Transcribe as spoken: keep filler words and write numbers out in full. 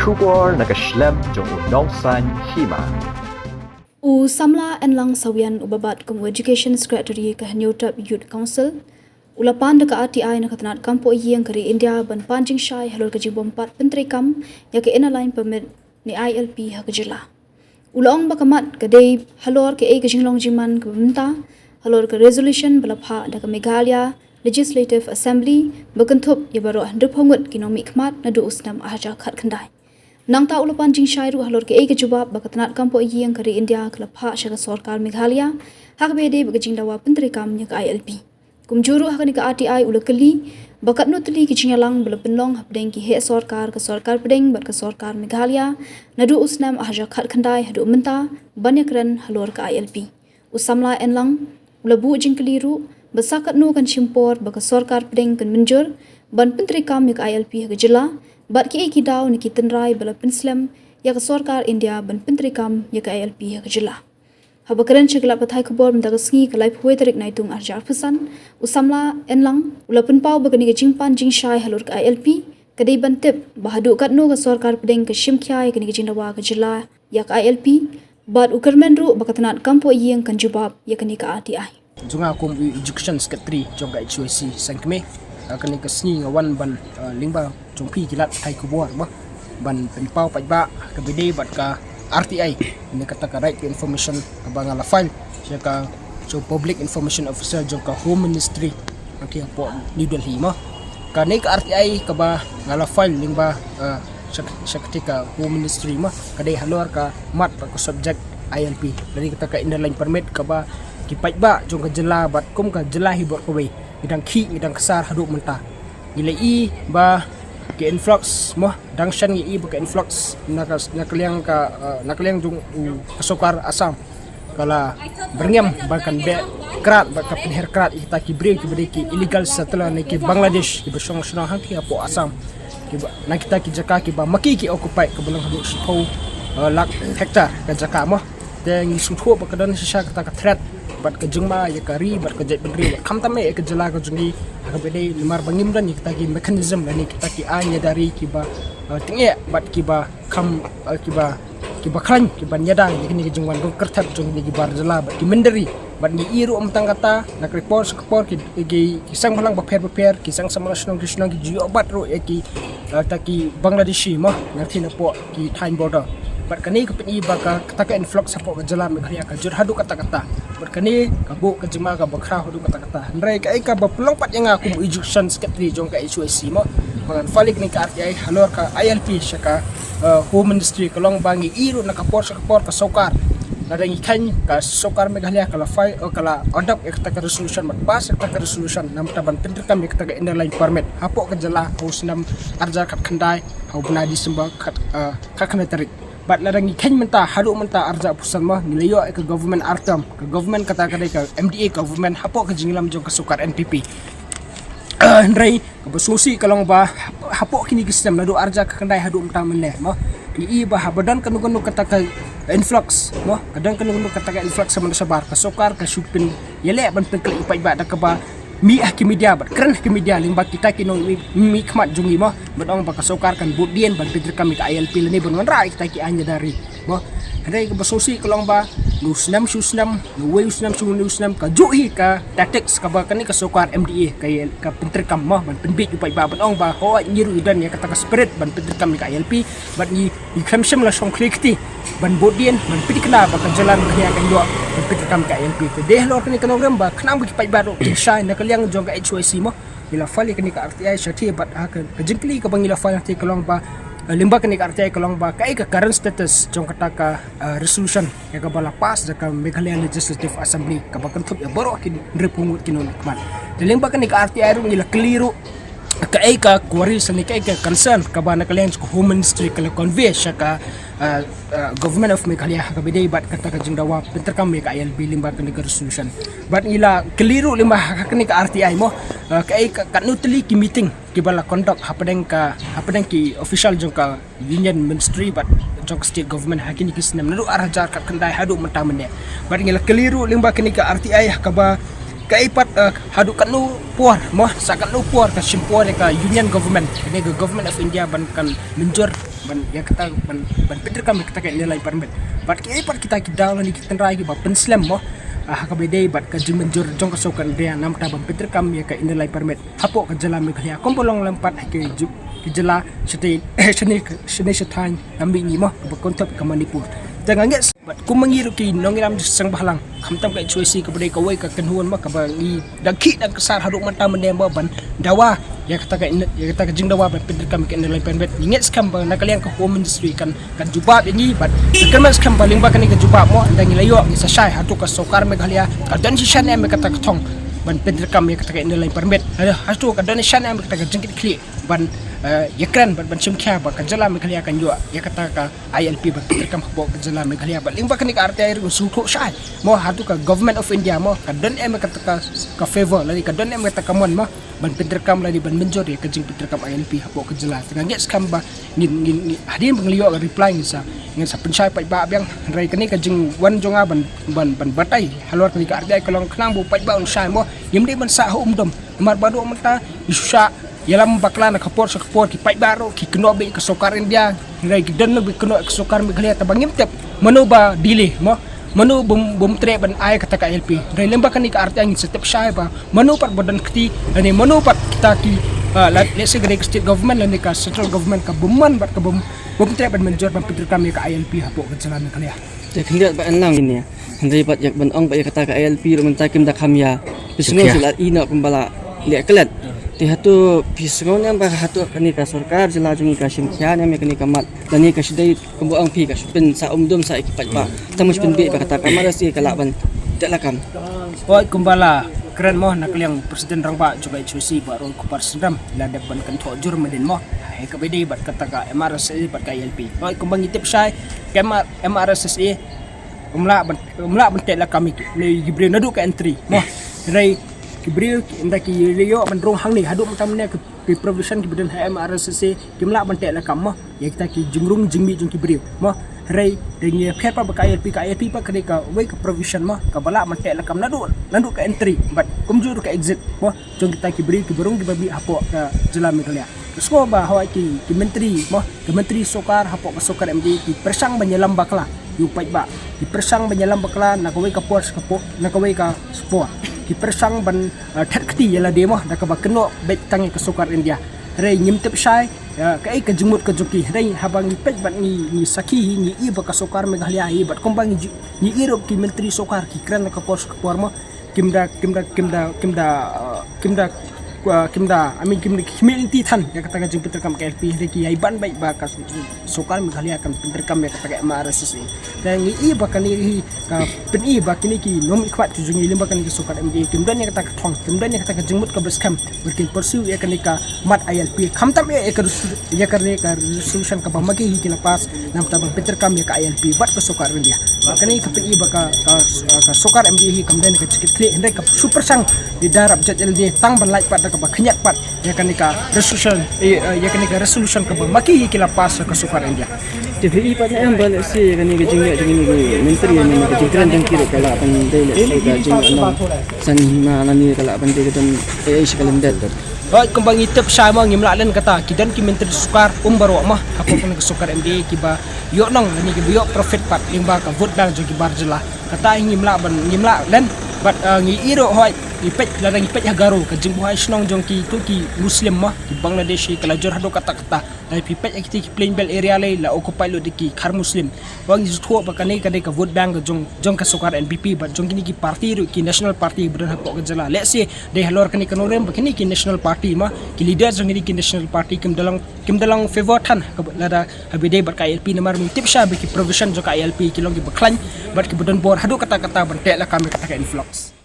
Khubor na ka shlem jong u Nongsaiñ Hima. U samla Enlang Sawian uba bat kum u Education Secretary ka Hynñiewtrep Youth Council u la pan da ka R T I na ka tnat kam poh ïing ka ri India ban pan jingshai halor ka jingbym pat pyntreikam ïa ka Inner Line Permit ne I L P ha ka jylla. U la ong ba ka mat ka dei halor kaei ka jinglong jingman kaba mynta halor ka resolution ba la phah da ka Meghalaya Legislative Assembly ba kynthup ïa baroh hynriewphew ngut ki nongmihkhmat naduh u snem arhajar khatkhyndai. Nangta u la pan jingshai ruh halor kaei ka jubab ba ka tnat kam poh ïing ka ri India ka la phah sha ka sorkar Meghalaya ha kaba ïadei bad ka jingdawa pyntreikam ïa ka I L P. Kumjuh ruh ha kane ka R T I u la kylli ba katno tylli ki jingïalang ba la pynlong hapdeng ki heh sorkar, ka sorkar pdeng bad ka sorkar Meghalaya naduh u snem arhajar khatkhyndai haduh mynta ban ïakren halor ka I L P. U samla Enlang u la buh jingkylli ruh ba sa katno kan shim por ba ka sorkar pdeng kan mynjur ban pyntreikam ïa ka I L P ha ka jylla, bad kiei ki daw ne ki tynrai ba la pynslem ïa ka sorkar India ban pyntreikam ïa ka I L P ha ka jylla. Haba kren sha ki lad pathai khubor mynta ka sngi ka laiphew tarik Naitung arhajar arphew san, u samla Enlang u la pynpaw ba kane ka jingpan jingshai halor ka I L P ka dei ban tip ba haduh katno ka sorkar pdeng ka shim khia ïa kane ka jingdawa ka jylla ïa ka I L P, bad u kyrmen ruh ba ka tnat kam poh ïing kan jubab ïa kane ka R T I. Jong nga kum u Education Secretary jong ka H Y C Seng Kmie, ha kane ka sngi nga wan ban, eh, lyngba jong phi ki lad pathai khubor ba ban pynpaw paidbah kaba ïadei bad ka R T I ne kata ka Right to Information kaba nga la file sha ka, sha u Public Information Officer jong ka Home Ministry, hangtei hapoh New Delhi mo. Kane ka R T I kaba nga la file lyngba, eh, sha, sha katei ka Home Ministry mo, ka dei halor ka mat bad ka subject I L P, lane kata ka Inner Line Permit kaba ki paidbah jong ka jylla bad kum ka jylla hi baroh kawei ngi dang khih ngi dang ksar haduh mynta. Ngi la i ba ka influx mo, dang shen ngi i ba ka influx na ka, na ka liang ka, eh, na ka liang jong u ka sorkar Assam ka la byrngem ba kan beh krad bad ka pynher krad ïa kita ki briew kiba dei ki illegal settler ne ki Bangladesh kiba shong shnong hangtei hapoh Assam, kiba na kita ki jaka kiba ma ki ki occupy kaba long haduh shiphew, eh, lak hektar ka jaka mo. Te ngi sngewthuh ba ka don shisha kata ka threat bad ka jingma ïa ka ri bad ka jaitbynriew bad khamtam eh ïa ka jylla ka jong ngi ha kaba ïadei namar ba ngim don ïa kita ki mechanism lane kita ki aiñ ïada ri kiba, eh, tyngeh bad kiba kham, eh, kiba, kiba khlaiñ kiban ïada ïa kine ki jingwan kyrthep jong kine ki bar jylla bad ki mynder ri. Bad ngi i ruh mynta kata na ka por sha ka por ki, ki, ki seng bhalang bapher bapher, ki seng samla shnong ki shnong ki ju ïoh bat ruh ïa ki, eh, ta ki Bangladeshi mo, na thin hapoh ki thaiñ border. Bad kane ka pyni ba ka, kata ka influx hapoh ka jylla Meghalaya ka jur haduh katta katta. Bad kane ka buh ka jingma kaba khraw haduh katta katta. Hynrei kaei kaba pynlong pat ïa nga kum u Education Secretary jong ka H Y C mo, ba ngan file ïa kane ka R T I halor ka I L P sha ka, eh, Home Ministry ka long ba ngi i ruh na ka por sha ka por ka sorkar, lada ngi kheiñ ka sorkar Meghalaya ka la file, eh, ka la adopt ïa kata ka resolution bad pass ïa kata ka resolution namar ban pyntreikam ïa kata ka Inner Line Permit hapoh ka jylla ha u snem arhajar khatkhyndai ha u bnai December khat, eh, khatkhyndai tarik. Bad lada ngi kheiñ mynta haduh mynta arhajar arphew san mo, ngi la ïoh ïa ka government ar term, ka government kata ka dei ka M D A government hapoh ka jingïalam jong ka sorkar N P P. Eh, hynrei kaba sngewsih ka long ba hapoh kine ki snem naduh arhajar khatkhyndai haduh mynta mynne mo, ngi i ba haba don kano kano kata ka influx mo, ka don kano kano kata ka influx shabar shabar, ka sorkar ka shu pynïaleh ban pynkhlaiñ ïa paidbah da kaba mih ha ki media bad kren ha ki media lyngba kita ki nongmihkhmat jong ngi mo, ban ong ba ka sorkar kan bud dien ban pyntreikam ïa ka I L P lane ban wanrah ïa kita ki aiñ ïada ri mo. Hynrei kaba sngewsih ka long ba na u snem sha u snem, na uwei u snem sha uwei u snem, ka juh hi ka tactics kaba kane ka sorkar M D A ka, ka pyntreikam mo, ban pynbiej u paidbah ban ong ba hooid ngi ruh ngi don ïa kata ka spirit ban pyntreikam ïa ka I L P bad ngi, ngi khlem shym la shong khlieh kti ban bud dien ban pynthikna ba ka jylla Meghalaya kan ïoh ban pyntreikam ïa ka I L P. Te dei halor kane ka nongrim ba khnang ba ki paidbah ruh kin shai na ka liang jong ka H Y C mo, ngi la file ïa kane ka R T I shathie bad ha ka, ka jingkylli kaba ngi la file hangtei ka long ba, eh, lyngba kane ka R T I ka long ba kaei ka current status jong kata ka, eh, resolution ïa kaba la pass da ka Meghalaya Legislative Assembly kaba kynthup ïa baroh ki hynriewphew ngut ki nongmihkhmat. Te lyngba kane ka R T I ruh ngi la kylli ruh kaei ka query lane kaei ka concern kaba na ka liang jong ka Home Ministry ka la convey sha ka, eh, eh, Government of Meghalaya ha kaba ïadei bad kata ka jingdawa pyntreikam ïa ka I L P lyngba kane ka resolution. Bad ngi la kylli ruh lyngba ha kane ka R T I mo, eh, kaei ka, katno tylli ki meeting kiba la conduct hapdeng ka, hapdeng ki official jong ka Union Ministry bad jong ka State Government ha kine ki snem naduh arhajar khatkhyndai haduh mynta mynne. Bad ngi la kylli ruh lyngba kane ka R T I ha kaba kaei pat, eh, haduh katno por mo, sa katno por ka shim por ïa ka Union Government, kane ka Government of India ban kan mynjur ban ïa kata ban ban pyntrei kam ïa kata ka Inner Line Permit. Bad kiei pat kita ki daw lane ki tynrai kiba pynslem mo, ah, ha kaba ïadei bad ka jingmynjur jong ka sorkar India namar ban pyntrei kam ïa ka Inner Line Permit hapoh ka jylla Meghalaya kumba long lem pat ha ki ju-, ki jylla shatei shatei shatei shatei na mihngi mo, kaba kynthup ka Manipur. Te nga ngeit bad kumba ngi ruh ki nongïalam jingïaseng bhalang, khamtam ka H Y C kaba dei kawei ka kynhun mo kaba ngi dang khih dang ksar haduh mynta mynne mo ban dawa ïa kata ka in-, ïa kata ka jingdawa ban pyntrei kam ïa ka Inner Line Permit. Ngi ngeit skhem ba na ka liang ka Home Ministry kan kan jubab ïa ngi bad kan skhem ba lyngba kane ka jubab mo, ynda ngi la ïoh ngi sa shai haduh ka sorkar Meghalaya ka don shisha ne em ïa kata ka thong ban pyntrei kam ïa kata ka Inner Line Permit. Haduh ka don shisha ne em ïa kata ka jingkitkhlieh ban, eh, ïakren bad ban shim khia ba ka jylla Meghalaya kan ïoh ïa kata ka I L P ban pyntrei kam hapoh ka jylla Meghalaya. Bad lyngba kane ka R T I ruh sngewthuh shai mo, haduh ka Government of India mo ka don em ïa kata ka, ka favor lane ka don em ïa kata ka mon mo ban pyntrei kam lane ban mynjur ïa ka jingpyntrei kam I L P hapoh ka jylla. Te nga ngeit skhem ba ngin, ngin, ngin hadien ba ngi la ïoh ka reply ngin sa, ngin sa pynshai paidbah biang. Hynrei kane ka jingwan jong nga ban, ban, ban batai halor kane ka R T I ka long khnang ba u paidbah un shai mo, ngim dei ban sah ha um dom. Namar ba haduh mynta ngi shu shah ïalam bakla na ka por sha ka por, ki paidbah ruh ki kynnoh beit ïa ka sorkar India, hynrei ki don ruh ba kynnoh ïa ka sorkar Meghalaya, te ba ngim tip mano ba delay mo, mano bym, bym treh ban ai kata ka I L P. Hynrei lyngba kane ka R T I ngin sa tip shai ba mano pat ba don kti lane mano pat kita ki, ah, la, let's say ka dei ka state government lane ka central government ka bym mon bad ka bym, bym treh ban mynjur ban pyntrei kam ïa ka I L P hapoh ka jylla Meghalaya. Te khyndiat ba en lang ne. Hynrei pat ïa ban ong ba ïa kata ka I L P ruh mynta kim da kham ïa. Phi sngew shu la ïehnoh kumba la leh klet. Te hato phi sngew ne em ba hato kane ka sorkar jylla jong ngi ka shim khia ne em ïa kane ka mat lane ka shadei kumba ong phi ka shu pynsa um dum sa ïa ki paidbah. Tang ba shu pynbeit ba kata ka M R S S A ka lah ban teh lakam. Hooid, kumba la kren mo na ka liang President Rangbah jong ka H Y C Bah Roy Kupar Sandam, la dep ban kynthoh jur mynnin mo ha kaba ïadei bad kata ka M R S S A bad ka I L P. Hooid, kumba ngi tip shai ka M R, M R S S A um lah ban, um lah ban teh lakam ïa ki, ïa ki briew naduh ka entry mo. Hynrei ki briew ki, ynda ki ïoh ban rung hangne haduh mynta mynne ki, ki provision kiba don ha M R S S A kim lah ban teh lakam mo ïa kita ki jingrung jingmih jong ki briew mo. Hynrei da ngi pher pat ba ka I L P, ka I L P pat ka dei kawei ka provision mo kaba lah ban teh lakam naduh, naduh ka entry bad kumjuh ruh ka exit mo jong kita ki briew kiba rung kiba mih hapoh ka jylla Meghalaya. Ka sngew ba hooid ki, ki myntri mo, ki myntri sorkar hapoh ka sorkar M D A ki pyrshang ban ïalam bakla ïa u paidbah, ki pyrshang ban ïalam bakla na kawei ka por sha ka por, na kawei ka por ki pyrshang ban, eh, thet kti ïa lade mo da kaba kynnoh beit tang ïa ka sorkar India. Hynrei ngim tip shai, eh, kaei ka jingmut ka jong ki. Hynrei haba ngi peit bad ngi, ngi sakhi hi, ngi i ba ka sorkar Meghalaya hi bad kumba ngi ju-, ngi i ruh ki myntri sorkar ki kren na ka por sha ka por mo, kim da, kim da, kim da, kim da, eh, kim da, eh, kim da, I mean, kim da khmih lynti than ïa kata ka jingpyntrei kam ka I L P, hynrei ki ïai ban beit ba ka sorkar Meghalaya kan pyntrei kam ïa kata ka M R S S A. Te ngi i ba kane hi ka pyni ba kine ki nongmihkhmat ki jong ngi lyngba kane ka sorkar M D A kim don ïa kata ka thong, kim don ïa kata ka jingmut kaba skhem ban kin pursue ïa kane ka mat I L P. Khamtam ïa, ïa ka resol-, ïa kane ka resolution kaba ma ki hi ki la pass namar ban pyntrei kam ïa ka I L P bad ka sorkar India. Ba kane ka pyni ba ka, ka, ka sorkar M D A hi kam don ka jingkitkhlieh, hynrei ka shu pyrshang da ki daw rap jait L D A tang ban lait pat da kaba khynñiat pat ïa kane ka resolution, eh, eh, ïa kane ka resolution kaba ma ki hi ki la pass ka sorkar India. Te phi i pat ne em ba lehse ïa kane ka jingïoh jong kine ki myntri ne ka jingkren jong ki ruh ka lah ban dei lehse ka jingïoh nongsan hima lane ka lah ban dei ka don ei ei sha ka lyndet. Hooid, kumba ngi tip shai mo ngim lah len kata, ki don ki myntri sorkar um baroh mo hapoh kane ka sorkar M D A kiba ïoh nong lane kiba ïoh profit pat lyngba ka vote bank jong ki bar jylla. Kata hi ngim lah ban, ngim lah len bad, eh, ngi i ruh hooid, ngi peit, lada ngi peit ha Garo ka jingbuhai shnong jong kito ki Muslim mo, ki Bangladeshi ka la jur haduh katta katta. Lada phi peit ha kito ki plain belt area lei la occupy lut da ki Khar Muslim. Ba ngi sngewthuh ba kane ka dei ka vote bank ka jong, jong ka sorkar N P P bad jong kine ki party ruh, ki national party ba don hapoh ka jylla. Lehse dei halor kane ka nongrim ba kine ki national party mo, ki leader jong kine ki national party kim da long, kim da long favor than kaba lada haba ïadei bad ka I L P namar ngi tip shai ba ki provision jong ka I L P ki long kiba khlaiñ bad kiba don bor haduh katta katta ban teh lakam ïa kata ka influx.